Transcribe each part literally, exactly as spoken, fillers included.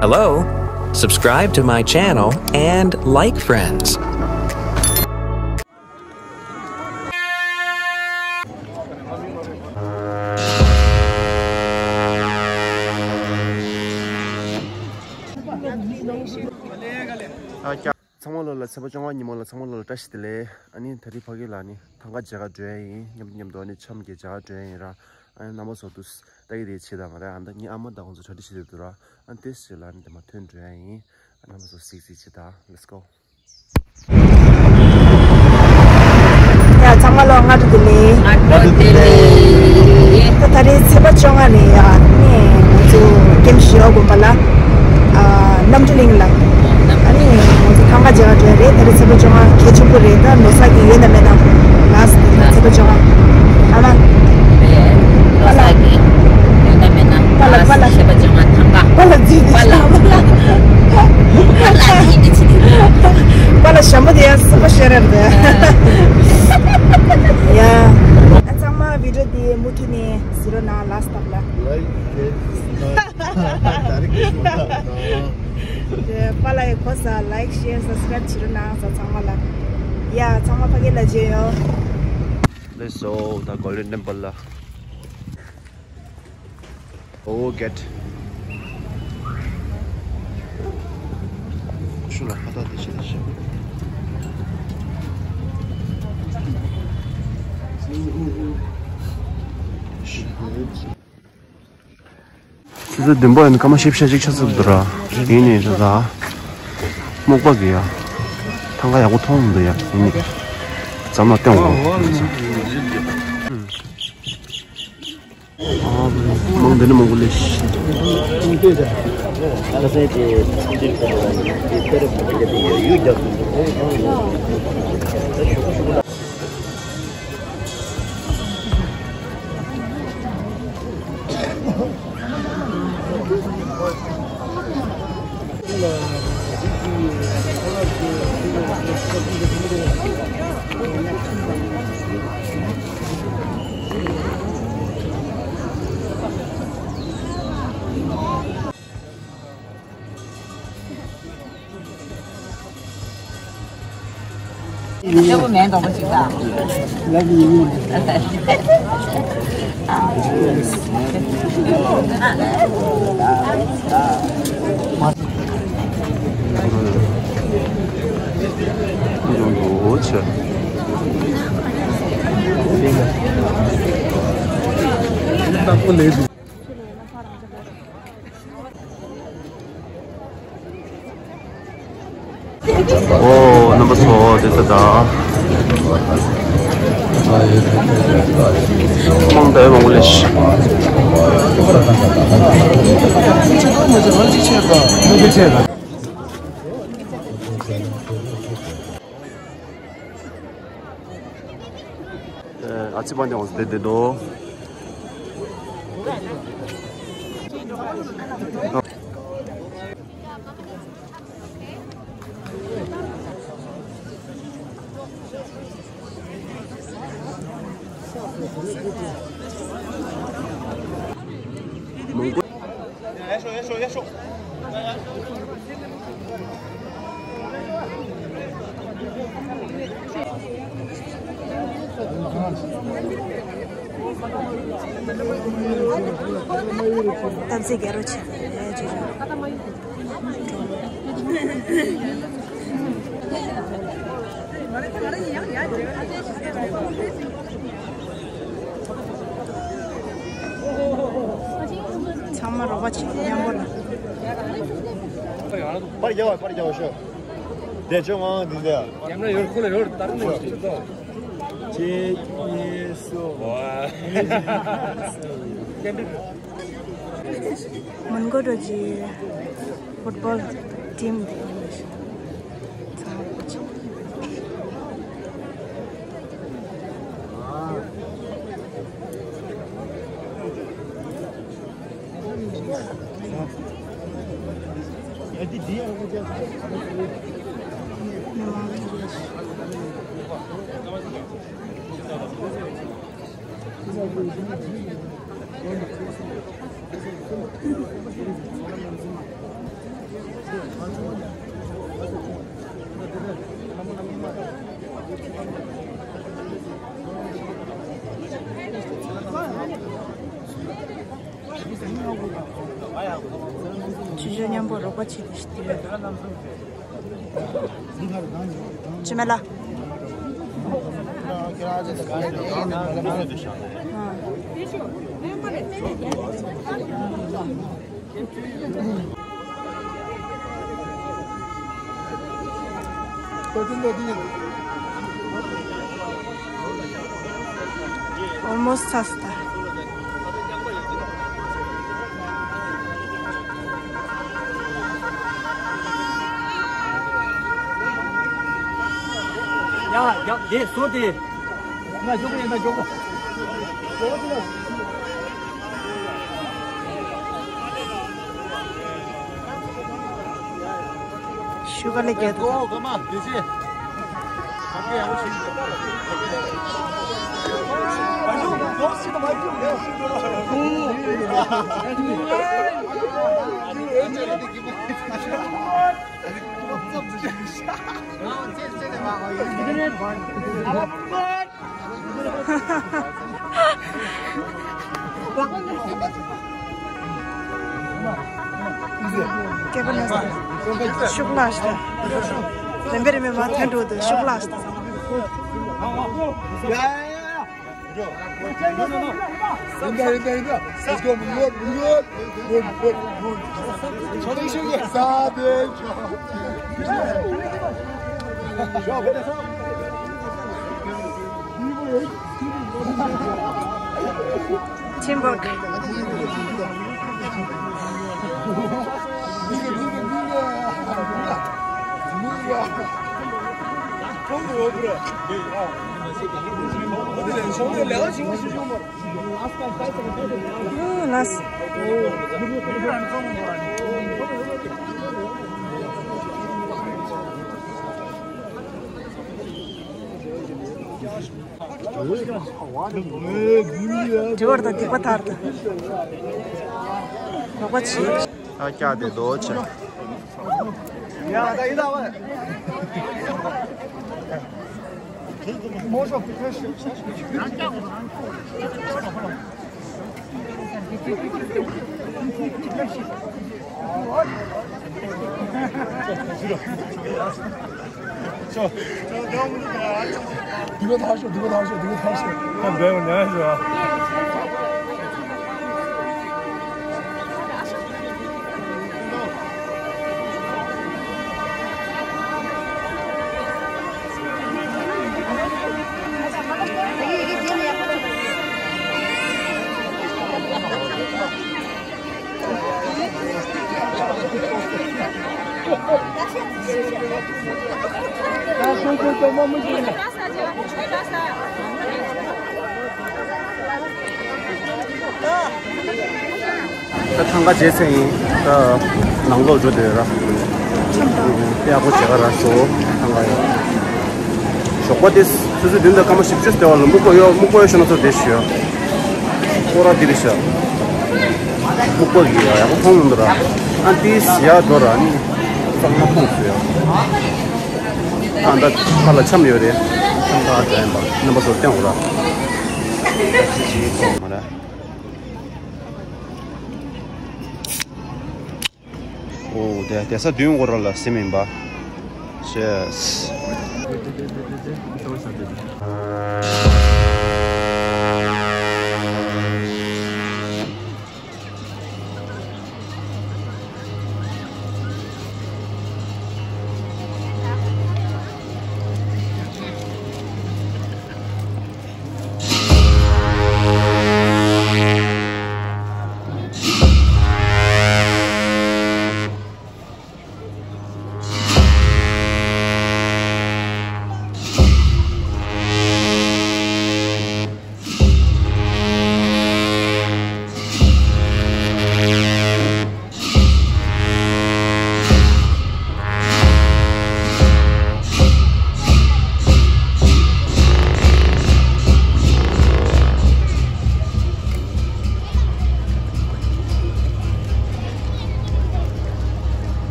Hello? Subscribe to my channel and like friends. ཚང་མ་ལོ་ལ་ཚེས་པ་བཅོ་ལྔ་ཉིན་མོ་ལ་ཚང་མ་ལོ་ལ་བཀྲ་ཤིས་བདེ་ལེགས། ཨ་ནི་ད་རེས་ཕ་གི་ལ་ནི་ཐང་ག་མཇལ་ག་འགྲོ་ཡ་ཡིན། མཉམ་མཉམ་དུ་ཨ་ནི་འཆམ་གྱི་མཇལ་ག་འགྲོ་ཡ་ཡིན་ར། ཨ་ནི་རྣམ་པ་ཚོ་དུས་ལྟ་གི་རེད། ཆེ་དང་ང་ར་ཨ་ནི་ད་ངའི་ཨ་མ་དང་ཁོང་ཚོ་གྲ་སྒྲིག་བྱེད་འདོད་འདུག་ར། ཨ་ནི་དེ་ཞིག་ལ་ནི་དེ་མ་ཐོན་འགྲོ་ཡ་ཡིན། ཨ་རྣམ་པ་ཚོ་གཟིགས་གཟིགས་བྱེད་དང་། Let's go. ཡ་ཚང་མ་ལོ་སྔ་དྲོ་བདེ་ལེགས། སྔ་དྲོ་བདེ་ལེགས། ད་ད་རེས་ཚེས་པ་བཅོ་ལྔ་རེད་ཡ། ནས་ང་ཚོ་ཀེམ་ཞི་ཡོ་དགོན་པ་ལ་ཨ་གནམ་གྲུ་གླིང་ལ་ཨ་ནི་ང་ཚོ་ཐང་ག་མཇལ་ག་འགྲོ་ཡ་རེད། ད་རེས་ཚེས་པ་བཅོ་ལྔ་གལ་ཆེན་པོ་རེད། ད་ལོ་གསར་གྱི་ཡོད་ན་མེད་ན་ལ་སི་ཚེས་པ་བཅོ་ལྔ་ཨ་མ། ལོ་གསར་གྱི་ཡོད་ན་མེད་ན་པ་ལ་པ་ལ་ཚེས་པ་བཅོ་ལྔ་ཐང་ག་པ་ལ་རྫི་པ་ལ་པ་ལ་རྫི་དེ་ཆི་དེ་པ་ལ་ཞྭ་མོ་དེ་ཡ་སུ་པ་ཤེ་ར་རེད། ཡ། ཨ་ཚང་མ་བི་ཌི་ཡོ་འདི་མུ་མཐུད་ནས་གཟིགས་རོགས་གནང་། ལ་སི་ཐོག་ལ། ལའིཀ་ཤེར་སབ་སི་ཁྲའིབ་ལ་ད་རེས་ཀྱི་ཞུ་ན་ད། པ་ལ་ཡི་གོ་ས་ལའིཀ་ཤེར་སབ་སི་ཁྲའིབ་བྱེད་རོགས་གནང་ས་ཚང་མ་ལ། ཡ་ཚང་མ་ཕ་གི་ལ་མཇལ་ཡོང་། Let's go. ད་Golden Temple ལ། Oh, get. ཤུ་ལ་ཁ་ཏ་དེ་ཤེ་དེ་ཤེ། ཤི་ཧ་ལེ། ཆུ་ཚོད་བདུན་པ་ཡིན། སྐར་མ་བཞི་བཅུ་ཞེ་གཅིག་ཆགས་ཚར་འདུག་ར། ཡིན་ནི་ར་ད། སྨུག་པ་གི་ཡ། ཐང་ག་ཡག་པོ་མཐོང་འདུག་ཡ། ཡིན་ནི། འཛམ་ལ་སྟོན་འོང་། ཨ་མང་འདི་ནི་མང་པོ་ལས། ལྟ་བུ་མེད་མདོག་པོ་ཅིག་དང་། ཨོ་རྣམ་པ་ཚོ་དེ་ལྟ་ད། མང་དེ་མང་པོ་ལས། ཨ་ཙི་པ་འདི་འོང་སྟེ་བསྡད་དོ། མང་པོ། ཐབས་ཟད་རྒྱལ་རོ་ཆེ། ཚང་མ་རོགས་པ་བྱེད་མཉམ་པོ་ལ། པར་རྒྱག་པར་རྒྱག་ཤོག་དེ་ཆོ་ང་འདི་འདི་ཡ། ཡང་ན་ཡོར་ཁོ་ལ་ཡོར་ཏར་ནས་ཤོག་གཅིག་གཉིས་གསུམ། མོན་གྷོ་རོ་ཇི་ཕུཊ་བོལ་ཊིམ་དེ་ཡིན་ལ་ཤག་ཚང་མ་ཆེ། ཆུ་ཆུ་མཉམ་པོ་རོགས་པ་བྱེད་དེ་ཤི་དེ་རེད། ཅི་མེད་ལ། Almost ཚར་སོང་ད། ཡ་ཡ་དེ་བཟོ་དེ། ང་ཞོག་ཡིན་ད་ཞོག་ཤུ་ག་ལེ་གེ་ཏོ། སྐྱེས་པ་ན་ཚ། ཤུགས་ལ་ཤ། རིམ་པས་རིམ་པས་མ་ཐོན་འགྲོ་དུས་ཤུགས་ལ་ཤ། ཡིན་ད་ཡིན་ད་ཡིན་ད། Let's go. Good, good, good, good. ཆོག་ཆོག་ཆོག་ས་དེ་ཆོག་ཆེན་པོ། ལགས། དྲི་བར་དང་སྡིག་པ་མཐར་ཐུག་ལོག་པ་བྱེད། ཨ་ཀྱ་དེ་རྡོ་ཆེ། སྡིག་པ་མཐར་ཤོག་སྡིག་པ་མཐར་ཤོག་སྡིག་པ་མཐར་ཤོག་ད་འབད་མི་ཉན་ཞུ། ད་ཐང་ག་རྗེས་ཚེ་ཡིན། ད་ནང་ལོགས་འགྲོ་འདོད་ར། ཡག་པོ་བྱེད་ག་ར་བཟོ་ཐང་ག་ཡོད། ཞོགས་པ་དེ་སོ་སོའི་མདུན་དུ་སྐར་མ་བཞི་བཅུ་ལྟེ་བ་ལ་སྨུག་པོ་གཡོག་སྨུག་པོ་གཡོག་ཤོར་ན་ཚོ་བདེ་ཞུ། སྐོར་ར་འདི་རེད་ཤག་སྨུག་པོ་གི་ཡག་པོ་མཐོང་མི་འདུག་ར། ཨ་ཏིས་ཡག་འགྲོ་ར་ནི་གཙང་མ་མཐོང་ཚུལ་ཡོད། ཨ་ད་ཁ་ལ་ཆམ་ཡོད་རེད། ཆམ་ཁ་འདྲ་ཡིན་པ་རྣམ་པ་ཚོར་སྟོན་འོ་ར། ཅི་ཅི་ཅི་མ་ར། ཨོ་དེ་དེ་ས་བདུན་འགོར་ར་ལ་སེམས་ཡིན་པ། ཤེས།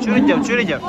ཆུ་རེ་རྒྱབ། ཆུ་རེ་རྒྱབ།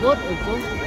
Good, good.